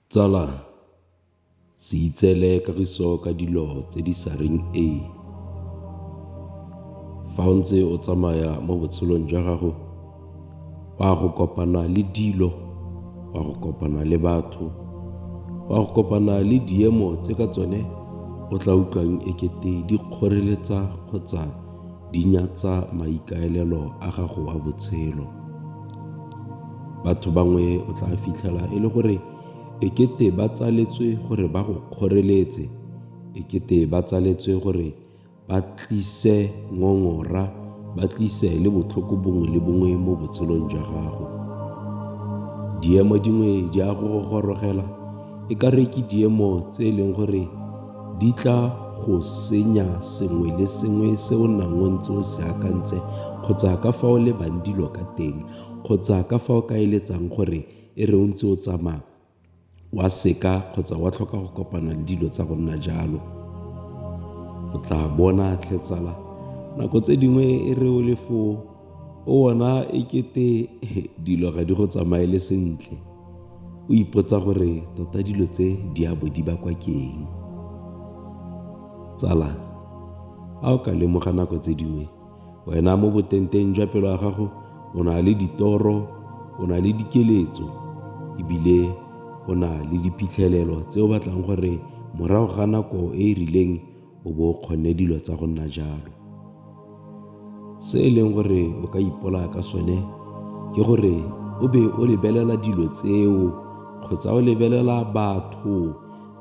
Tsala, se itseele kagiso ka dilo tse di sa reng ee. Fa o ntse o tsamaya mo botshelong jwa gago, wa go kopana le dilo, wa go kopana le batho, wa go kopana le diemo tse ka tsone o tla utlwang ekete di kgoreletsa kgotsa di nyatsa maikaelelo a gago a botshelo. Batho bangwe o tla fitlhela e le gore ekete ba tsaletswe gore ba go kgoreletse, ekete ba tsaletswe gore ba tlise ngongora, ba tlise le botlhoko bongwe le bongwe mo botshelong jwa gago. Diemo dingwe di a go gorogela e ka re ke diemo tse e leng gore di tla go senya sengwe le sengwe se o nnang o ntse o se akantse kgotsa ka fa o lebang dilo ka teng kgotsa ka fa o ka eletsang gore e re o ntse o tsamaya wa seka kgotsa wa tlhoka go kopana le dilo tsa go nna jalo. O tla bona tlhe tsala nako tse dingwe e re o le foo o bona ekete dilo ga di go tsamaele sentle, o ipotsa gore tota dilo tse di a bo di bakwa ke eng. Tsala, a o ka lemoga nako tse dingwe wena mo boteng jwa pelo ya gago o na le ditoro, o na le dikeletso ebile o na le diphitlhelelo tse o batlang gore morago ga nako e e rileng o bo o kgonne dilo tsa go nna jalo. Se e leng gore o ka ipolaya ka sone ke gore o be o lebelela dilo tseo kgotsa o lebelela batho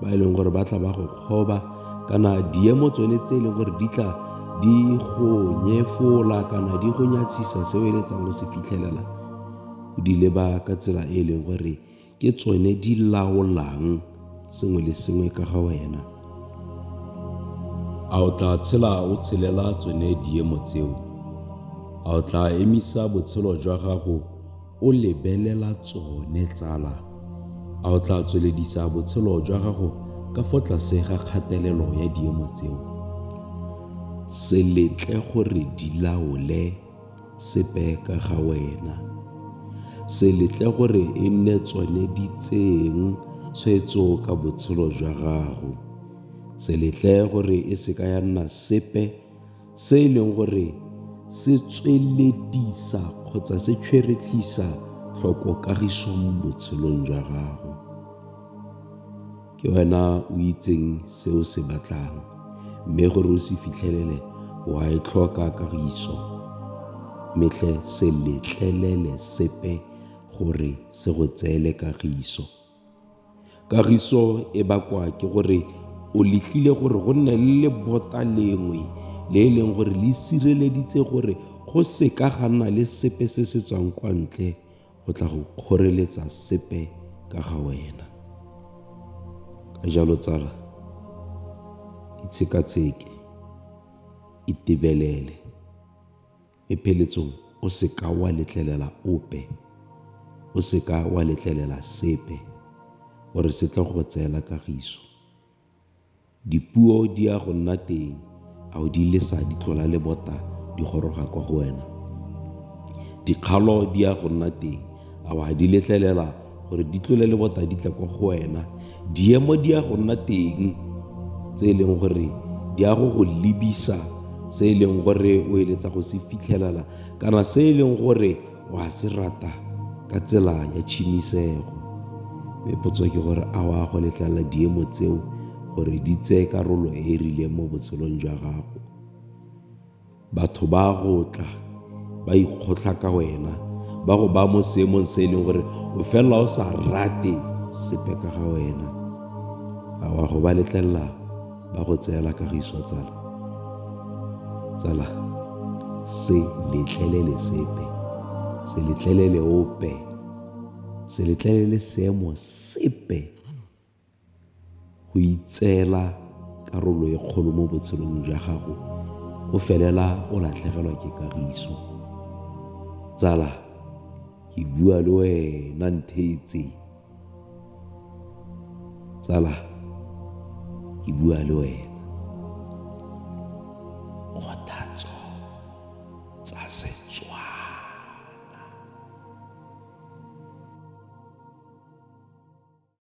ba e leng gore ba tla ba go kgoba kana diemo tsone tse e leng gore di tla di go nyefola kana di go nyatsisa se o eletsang go se fitlhelela, o di leba ka tsela e e leng gore ke tsone di laolang sengwe le sengwe ka ga wena. A o tla tshela o tshelela tsone diemo tseo? A o tla emisa botshelo jwa gago o lebelela tsone tsala? A o tla tsweledisa botshelo jwa gago ka fo tlase ga kgatelelo ya diemo tseo? Se letle gore di laole sepe ka ga wena. Se letle gore e nne tsone di tseeng tshwetso ka botshelo jwa gago. Se letle gore e seka ya nna sepe se e leng gore se tsweledisa kgotsa se tšhweretlhisa tlhoko kagiso mo botshelong jwa gago. Ke wena o itseng se o se batlang mme gore o se fitlhelele wa e tlhoka kagiso. Mme tlhe se letlelele sepe gore se go tseele kagiso. Kagiso e bakwa ke gore o letlile gore go nne le lebota lengwe le e leng gore le sireleditse gore go seka ga nna le sepe se se tswang kwa ntle go tla go kgoreletsa sepe ka ga wena. Ka jalo tsala, itshekatsheke, itebelele, mme pheletsong o seka wa letlelela ope, o seka wa letlelela sepe gore se tle go tseela kagiso. Dipuo di a go nna teng, a o di lesa di tlola lebota di goroga kwa go wena? Dikgalo di a go nna teng, a wa di letlelela gore di tlole lebota di tla kwa go wena? Diemo di a go nna teng tse e leng gore di a go go lebisa se e leng gore o eletsa go se fitlhelela kana se e leng gore wa se rata ka tsela ya tšhimisego. Mme potso ke gore a wa go letlelela diemo tseo gore di tseye karolo e e rileng mo botshelong jwa gago? Batho ba go tla ba ikgotlha ka wena, ba go ba mo seemong se e leng gore o felela o sa rate sepe ka ga wena. A wa go ba letlelela ba go tseela kagiso tsala? Tsala, se letlelele sepe, se letlelele ope, se letlelele seemo sepe go itseela karolo e kgolo mo botshelong jwa gago, o felela o latlhegelwa ke kagiso. Tsala, ke bua le wena ntheetse. Tsala, ke bua le wena. Kgothatso.